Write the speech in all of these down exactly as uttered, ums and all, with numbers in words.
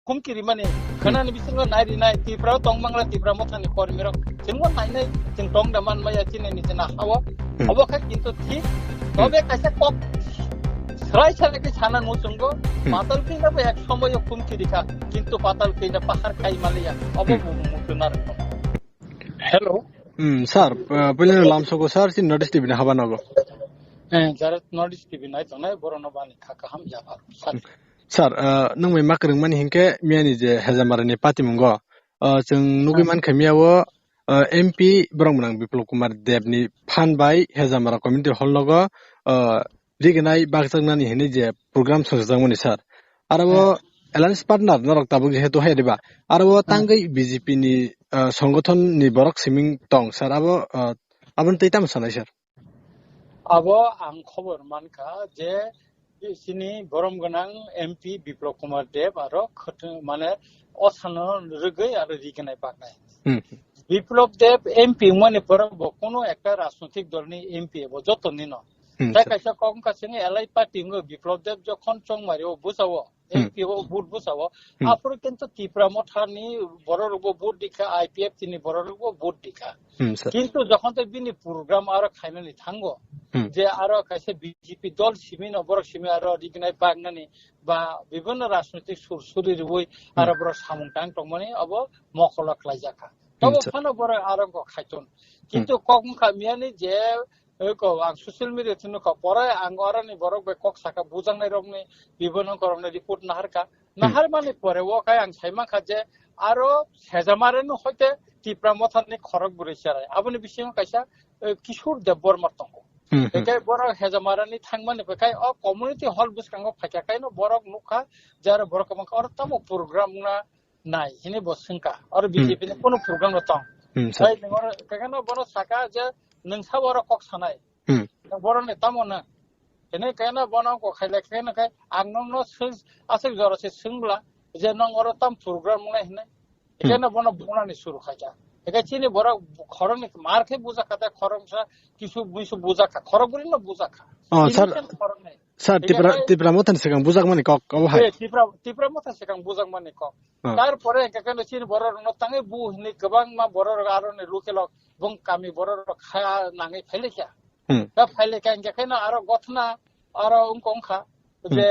humki rimani, khwnani bisingo nai rinai, Tripura o tong mangla Tipra Mothani kormi rok. Chwngbo nainai, chwng tong da man maya chini ni china hawo. Hmm. Obo khe kintu thik. Hmm. Tobe kaisa kok swlai swlai khe sana muchungo. Hmm. Patal khe na ek somoyo humki rikha, kintu patal khe na pahar khai maliya. Obo Hmm. bu muchuna rok. Hello. Hmm, sir, uh, puila lamsogo sir, si North East T V ni haba nogo. Eh, jara North East T V nai tongnai, borok no bani kha kaham ya ba. Sir. Sir, uh, nung mai mak rwngmani hinkhe miyani je Hejamara ni patimungo, uh, chwng nugwi Hmm. mankha miya o, uh, M P borok mwnang Biplop Kumar Deb ni phan bai Hejamara community hall logo, uh, rignai bakjaknani hinwi je program songjakmani sir. Aro o Hmm. alliance partner norok tabuk jehetu hai diba. Aro o Hmm. tangwi B J P ni, uh, songothon ni borok siming tong sir. Abo, uh, aboni tei tamo sanai sir? Abo ang khobor mankha je chini borom gwnang M P Biplop Kumar Deb aro khwtwng mane osano rwgwi aro rignai baknai. Hmm. Biplop Deb M P wngmani pore bo kuno ekta rajnoitik dolni M P bo joto nino. Hmm, Tai sir. Kaisa kok wngkha chini L I party wngo Biplop Deb jokhon chongmari o bwsao Hmm. M P o vote bwsao. Hmm. Aphuru kintu Tipra Mothani bororokbo vote dikha, I P F T ni bororokbo vote dikha. Hmm, sir. Kintu jokhon tei bini program aro khainani thango, Hmm. je aro kaisa B J P dol simi no borok simi aro rignai baknani ba bibhinno rajnoitik sur suri rwui aro Hmm. borok samung tang tongmani abo mokolo khlaijakha. Hmm, Tobo sir. Phano borok aro wngkha khaiton. Hmm. Kintu kok wngkha miyani je, eko, ang social media thwino kha, pore ang oroni borok bai kok saka bujaknai rokni bibhinno korokni report naharkha. Hmm. Nahar mani pore o khai ang sai mankha je aro Hejamara no hoite Tipra Mothani khorok bwrwi cherai. Aboni bisingo kaisa, eh, Kishore Debbarma tongo. Hmm, hmm. Ekai borok Hejamarani thangmani bai kai o community hall bwskango phaikha kaino borok nukha je aro borok kwbangkha oro tamo program wngna nai hini bo swngkha. Oro Hmm. B J P ni kunu program no tong. Hmm, sir. Hai nang oro kakano bono saka je nang sabo oro kok sanai. Hmm. Nang borok ni tamo na. Hini kakano bono kok khailai kakano kai ang nang no swng aswk jora se swng bwla je nang oro tam program wngna hinai. Hmm. Kakano bono bunani suru khaikha. Ekai chini borok khorokni mar khe bujakha ta khoroksa kisu buisu bujakha. Khorok bwrwi no bujakha. Oh, Chini sir. Khe khoroknai. Sir, Ekai Tipra, kai Tipra Mothani swkang bujakmani kok, obo hai. Eh, Tipra, Tipra Motha swkang bujakmani kok. Oh. Tarpore hingke khe no chini borok rokno tangwi bu hinwi kwbangma borok rok aro ni local rok bong kami borok rok kha nangwi phailikha. Hmm. Ta phailikha hingke khe no aro gothna aro wngkha wngkha Hmm. je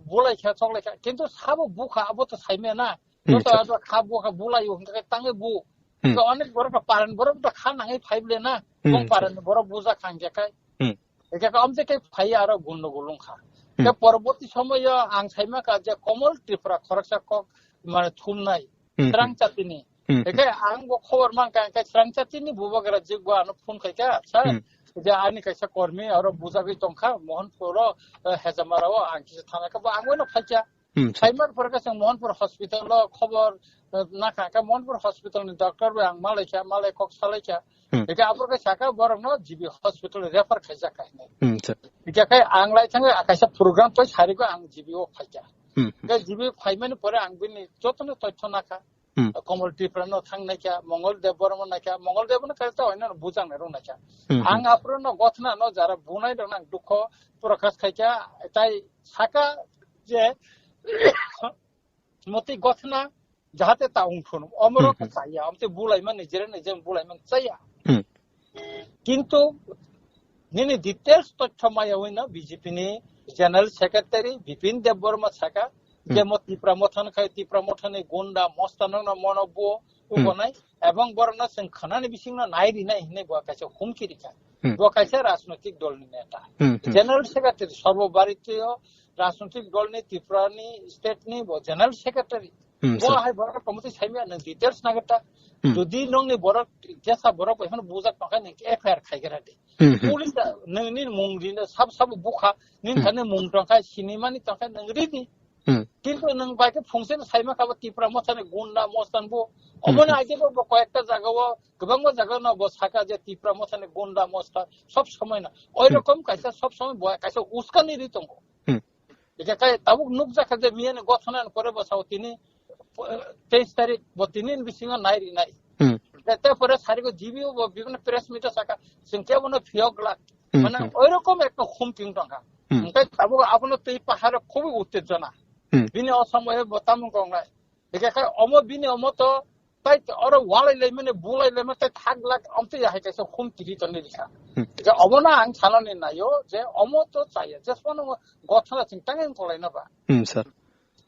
bulaikha choklaikha kintu sabo bukha abo to saimaya na. Hmm, Joto sir. Abo kha bukha bulaio hingke khe tangwi bu. Hmm. Hingke onek borok rok paran borok to kha nangwi phaible na. Hmm, Bong sir. Paran borok bujakha hingke khe. Hmm. Hingke khe amte khe phai aro gundogol wngkha. Hmm. Khe poroboti somoyo ang saimaka je Komol Tripura khoroksa kok mane thumnai Hmm, Srang hmm. Chatini. Hmm, hmm. Hingke ang bo khobor mankha, hingke Srang Chatini bubagra jik bo ano phone khaikha, sir. Hmm. Je ani kaisa kormi aro bujagwi tongkha, Mohanpuro, eh, Hejamara o ang kisa thana khe bo ang boino phaikha. Hmm, sir. Phaimar pore khe chwng Mohanpur hospital o khobor, eh, nakha, khe Mohanpur hospital ni doctor bai ang malaikha, malai kok salaikha. Hmm. Hingke aboro khe saka borokno G B hospital refer khaijak kha hinwi. Hmm, sir. Hingke khe ang lai thangwi kaisa program twi sarigo ang G B o phaikha. Hmm, hmm. Hingke G B phaimani pore ang bini jotono totho nakha. Hmm. Komol Tripura no thang naikha, Mongol Debbarma naikha, Mongol Debbarma kaisa oino bujaknai rok naikha. Hmm, hmm. Ang aphuru no gothna no jara bunai rok nang dukho prokash khaikha, tai saka je motwi gothna jahate ta wngthun. Omorok Hmm, hmm. Chaya, omte bulaimani, jere ni jem bulaimani chaya. Hmm. Kintu nini details totho maya wino B J P ni General Secretary Bipin Debbarma saka, Hmm. Jemo Tipra Mothan khai, Tipra Mothani gunda, mosta nokna mono bo Hmm. Ugonai, ebong borokno chwng khwnani bisingno nai rinai hinwi bo kaisa humki rikha. Hmm. Bo kaisa rajnoitik dolni neta. Hmm, hmm. General Secretary Sarbo Bharatiyo rajnoitik dolni Tripurani state ni bo General Secretary. Hmm, Bo sir. Hai borok komoti saimya nang details nagata. Hmm. Jodi nongni borok jesa borok bai hano bujak tongkha nang F I R khaigera de. Hmm, hmm. Police da nangni mung rina sab sab bukha nin Hmm. Thani mung tongkha sinimani tongkha nang ridi. Hmm. Kintu nang bai khe phungse saima kabo Tipra Mothani gunda mostan bo. Hmm, Omoni hmm. Age bo koyekta jaga o kwbangma jaga no bo saka je Tipra Mothani gunda mostan sob somoi na. Oi Hmm. Rokom kaisa sob somoi bo kaisa uskani ri tongo. Hmm. Eke kai tabuk nukjakha je miyani gothona ni pore bo sao tini, eh, teis tarik bo tini ni bisingo nai ri nai. Hmm. Te, te pore sarigo G B o bo bibhinno press meet o saka, chwng kebono phiyok glak. Hmm, Mane hmm. Oi rokom ekta humking tongkha. Hmm. Hingke tabuk abono tei paharo khubui uttejona. Hmm. Bini o somoyo bo tamung kongnai. Hingke khe omo bini omo to tai oro walai lai mane bulai lai mane tai thak lak omtwi ya hai kaisa hum kiri toni rikha. Hmm. Je omo na ang salani nayo je omo to chaya je sono gothana ching tangeng kolai na ba. Hmm, sir.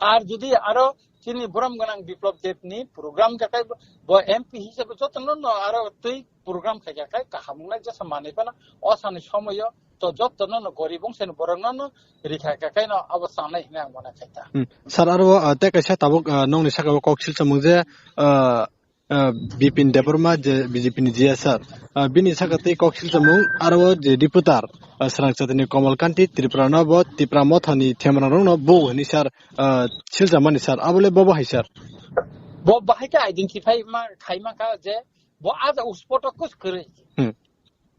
Ar jodi aro chini borom ganang Biplop Deb ni program jakai bo M P hisabe joto no no aro twi program khai jakai kaham nai jesa manai pana o sani somoyo to joto no no gorib wngsa ni borok no no rikha kakai no abo sanai hwnwi ang mona khaita. Hmm. Sir, aro, ah, tei kaisa tabuk, ah, nongni saka o kok silsamung je, ah, ah, Bipin Debbarma je B J P ni G S sir. Ah, bini saka tei kok silsamung aro je deputar, ah, Srang Chatini Komal Kanti Tripura no bo Tipra Motha ni themrang rok no bo hwnwi sir, ah, silsamani sir. Abole bobo hai sir. Bo bahai khe identify ma khai ma kha je bo aja uspoto kus kwrwi. Hmm.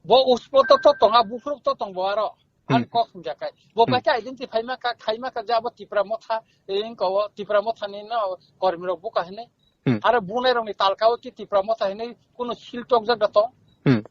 Bo uspoto to tonga, buphuruk to tong bo aro. Ar Hmm. kok hwnjakai. Bo Hmm. bai khe identify ma kha, khai ma kha je abo Tipra Motha, eh, wngko o Tipra Motha ni no kormi rok buka hwnwi. Hmm. Aro bunai rok ni talka o ki Tipra Motha hwnwi kuno sil tokjak da tong. Hmm.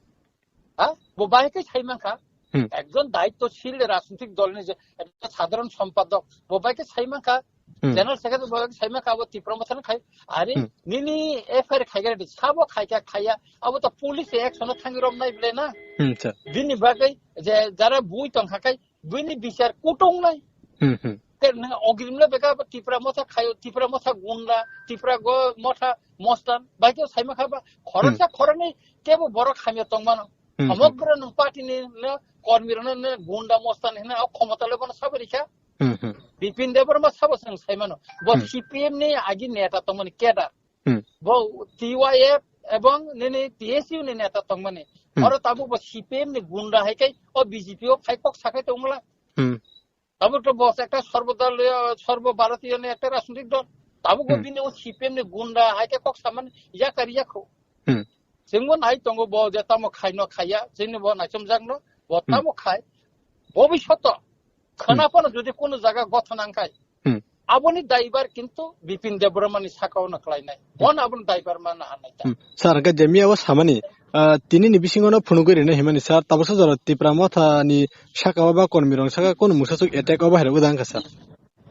Ha? Bo bai khe sai man kha. Hmm. Ekjon daittoshil rajnitik dol ni je ekjon sadharon sompadok. Bo bai khe sai man kha. Hmm. General Secretary bo bai khe sai man kha abo Tipra Motha no khai. Are Hmm. nini F I R khai gari sabo khai kha khaiya. Abo to police action o thangi rom nai ble na. Hmm, sir. Bini bagwi je jara bui tong kha kai bini bichar kutung nai. Hmm, hmm. Ter nang ogrim le bega abo Tipra Motha khayo, Tipra Motha gunda, Tipra go Motha mostan. Bai khe sai man kha ba khoroksa Hmm. khoroknwi kebo borok hamya tong mano. Hmm, hmm. Somogra nung party ni no kormi rok no gunda mostan hina o khomota le bono sabari kha. Hmm, hmm. Bipin Debbarma sabo seng sai mano. Bo Hmm. C P M ni agi neta tong mani kedar. Hmm. Bo T Y F ebong nini T S U ni neta tongmani. Hmm. Oro tabuk bo C P M ni gunda hai kai o B J P o phai kok sakai tongmala. Hmm. Tabuk to bo ekta sarbo dal, sarbo bharatiyo ni ekta rajnitik dol. Tabuk bo Hmm. bini o C P M ni gunda hai kai kok samani yakar yakho. Hmm. Chwngbo nai tongo bo je tamo khai no khaiya, chini bo naichomjak no, bo Hmm. tamo khai. Bobishoto khana Hmm. phano jodi kono jaga gothon ang khai, Hmm. aboni daibar kintu Bipin Debbarma ni saka o no khlai nai. Bon aboni daibar ma na hanai ta. Hmm. Sir, hwnkhe je miya o samani, ah, tini ni bisingo no phunugwi rina himani sir, tabuksa jora Tipra Motha ni saka o ba kormi rong saka kono mungsa suk attack o ba hai rok wngkha sir.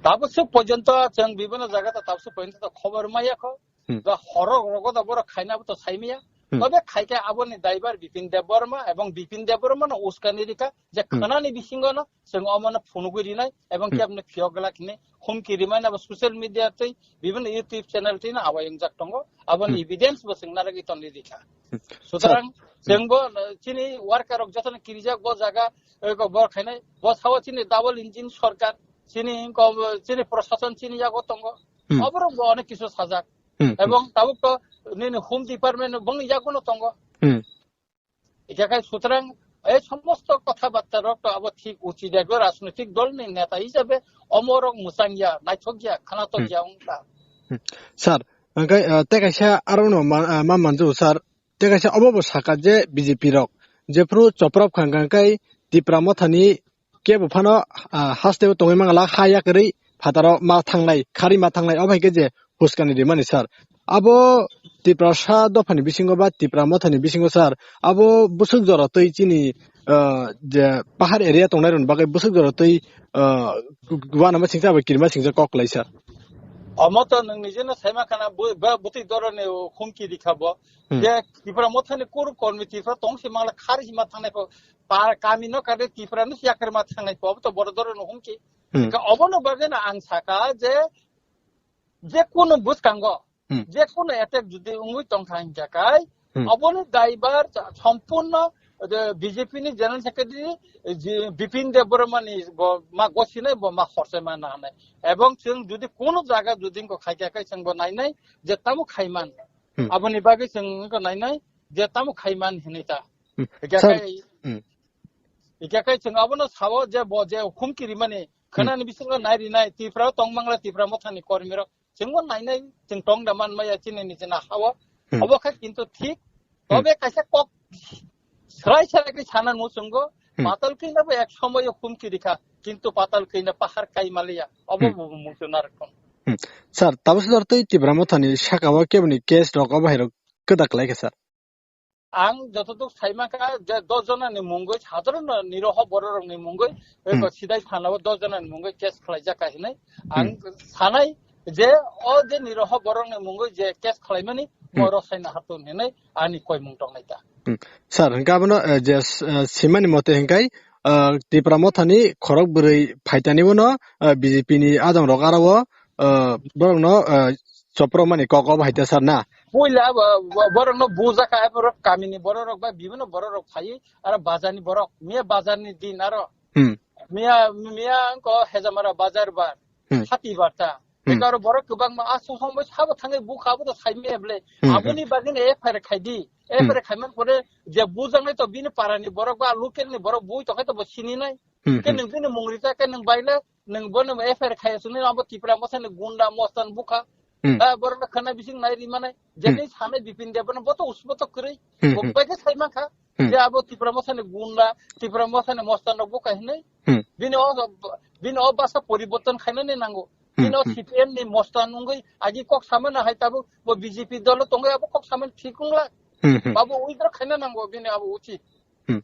Tabuksa porjonto chwng bibhinno jaga ta tabuksa porjonto khobor maya kho. Hmm. Ba horo rogo da borok khaina bo to saimiya. Hmm. Tobe khaikhe aboni daibar Bipin Debbarma ebong Bipin Debbarma no uskani rikha je Hmm. khanani bisingo no chwng omo no phunugwi rinai ebong Hmm. kebni phiyok glak hini humki rimai na bo social media tei bibhinno YouTube channel tei no awai wngjak tongo. Aboni Hmm. evidence bo chwng naragwi tongwi rikha. Hmm. Sutrang Sir. Hmm. chwng bo, uh, chini worker rok jotono kirijak bo jaga, uh, bo khainai bo sao chini double engine sorkar chini ko, chini prosason chini yago tongo. Hmm. Oborok bo onek kisu sajak. Hmm, hmm. Ebong tabuk to nini home department bongni yaguno tongo. Hmm. Ekakai sutrang ei somosto kotha batta rok to abo thik uchit eklo rajnitik dol ni neta hisabe omorok mwchang ya, naithok ya, khanatok Hmm. ya wngkha. Hmm. Sir, angkai, ah, tei kaisa aro no ma, ah, ma manjao sir, tei kaisa obo bo saka je B J P rok jephru choprap khang khang kai Tipra Motha ni kebo phano, ah, haste o tongwi mangala ha yakarwi phataro ma thangnai, khari ma thangnai, obo hai khe je huskani rimani sir. Abo Tiprasa dophani bisingo ba Tipra Mothani bisingo sir, abo bwswk jora twi chini, ah, je pahar area tongnai rokni bagwi bwswk jora twi, ah, uanama singsa abo kirima singsa kok lai sir. Omo to nwng nijeno saima khana bo, ba bwtwi doroni humki rikha bo. Hmm. Je Tipra Mothani kur kormi Tipra tongsi mangla khari hima thangnai pho. Par kami no kade Tipra no yakar ma thangnai pho, obo to boro doroni humki. Hmm. Ka obono bagwi no ang saka je, je kunu bwskango, Hmm. je kunu attack jodi wngwi tongkha hinkha kai, Hmm. oboni daibar cha-, sompurno, eh, B J P ni General Secretary, eh, je Bipin Debbarma ni bo ma gosinai, bo ma horsai ma nahanai. Ebong chwng jodi kunu jaga jodi wngkha khaikha kai chwng bo nainai je tamo khaiman. Hmm. Aboni bagwi chwng wngkha nainai je tamo khaiman hinwi ta. Hmm. Hikha Sir, kai, hmm. hikha kai chwng abono sao je bo je humki rimani Hmm. khwnani bisingo nai rinai Tipra tong mangla Tipra Mothani kormi rok. Chwngbo nainai, chwng tong da man maya chini ni chini ha-o. Hmm. Obo khe kintu thik. Hmm. Tobe kaisa kok swrai swrai khe sana nw chwngo. Hmm. Patal khe nabo ek somoyo humki rikha. Kintu patal khe na pahar kai maliya. Obo Hmm. bo muchuna rokon. Hmm. Sir, tabuk sir twi Tipra Mothani saka o keboni case rok obo hai rok kwdak lai khe sir. Ang jototok saimaka je dos jona ni mungwi, sadharon niroho bororok ni mungwi, Hmm. eko sidai thana o dos jona ni mungwi case khlaijak ka hinwi. Ang Hmm. sanai, je o je niroho borokni mungwi je case khwlaimani, Hmm. Borok saina hatun hinwi ani koimung tongnai ta. Hmm. Sir, hwnkhe abono, eh, je, eh, simani mote hwnkhe, eh, Tipra Mothani khorok bwrwi phaitani bono, eh, B J P ni ajang rok aro o, eh, borokno, eh, chopro mani kok obo hai ta sir na? Puila bo, bo, borokno bujaka borok kamini borok rok ba bibino borok rok phai aro bazar ni borok miya bazar ni din aro Hmm. Miya, miya angko Hejamara bazar bar, Hmm. Hati barta. Hmm. Eka aro borok kwbangma aswk hongbai sabo thangwi bukha abo to saimaya ble. Hmm, hmm. Aboni bagwi no F I R khaidi. Hmm. F I R khaiman pore je bujaknai to bini parani borok ba local ni borok bui to khai to bo sininai. Hmm, Ke hmm. Nwng bini mung rita ke nwng baile nwng bono F I R khaiya sini abo Tipra Mothani gunda mostan bukha. Hmm. Eh, borok no khana bising nai ri manai. Hmm. Jeni sanai Bipin Deb bono boto usboto kwrwi. Hmm, hmm. Bo bai khe sai mankha. Hmm. Je abo Tipra Mothani gunda, Tipra Mothani mostan rok bukha hinwi. Hmm. Bini o, bini o basa poriborton khainani nango. Hmm, Bini o hmm. C P M ni mostan wngwi agi kok samana hai tabuk bo B J P dolo tongwi abo kok samani thik wngla. Hmm, hmm. Abo withdraw khaina nango bini abo uchit. Hmm.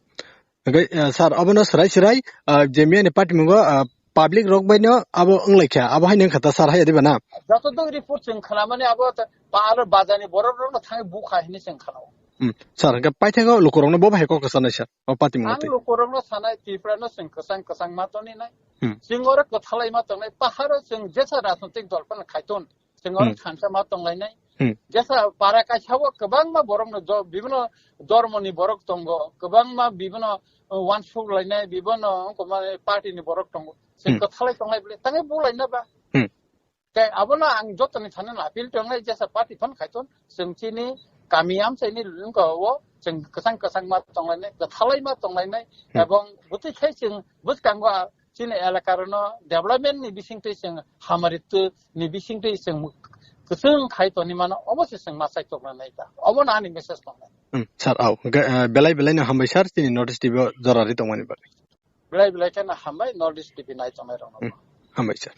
Hwnkhe, eh, sir, obono swrai swrai, eh, je miyani party mungo, eh, public rok bai no abo wnglaikha, abo haino wngkha ta sir, hai diba na? Joto dong report chwng khwnamani abo ta, pa aro bazani borok rok no thangwi bukha hinwi chwng khwnao. Hmm. Sir, hwnkhe paithago lukurokno bo bahai kok sanai sir, o party mungo Ang twi. Lukurokno sanai Tripura no chwng kwchang kwchang ma toni nai. Hmm. Chwng oro kwthalai ma tongnai, paharo chwng jesa rajnotik dol phano khaiton. Chwng oro Hmm. thansa ma tonglainai. Hmm. Jesa para kaisa o kwbangma borokno do-, bibino dormoni borok tongo, kwbangma bibino, uh, wansuk lainai, bibino wngkoma party ni borok tongo. Chwng Hmm. Kwthalai tonglai bwle, tangwi bulaina ba. Hmm. Tei abono ang jotoni thani appeal tongnai, jesa party phano khaiton, chwng chini kami amchaini wngka o, chwng kwchang kwchang ma tonglainai, kwthalai ma tonglainai, Hmm. Ebong bwtwi khai chwng bwskango a-, chini elaka rokno development ni bisingtwi chwng hamari twi ni bisingtwi chwng kwchwng khai toni mano, obo se chwng ma chai tongna nai ta. Obo no ani message tongnai. Hmm, sir, au. Ga-, eh, belai belai no hambai sir, chini North East T V o jora ri tongmani bagwi. Belai belai khe no hambai North East T V nai tongnai rokno. Hmm, hambai sir.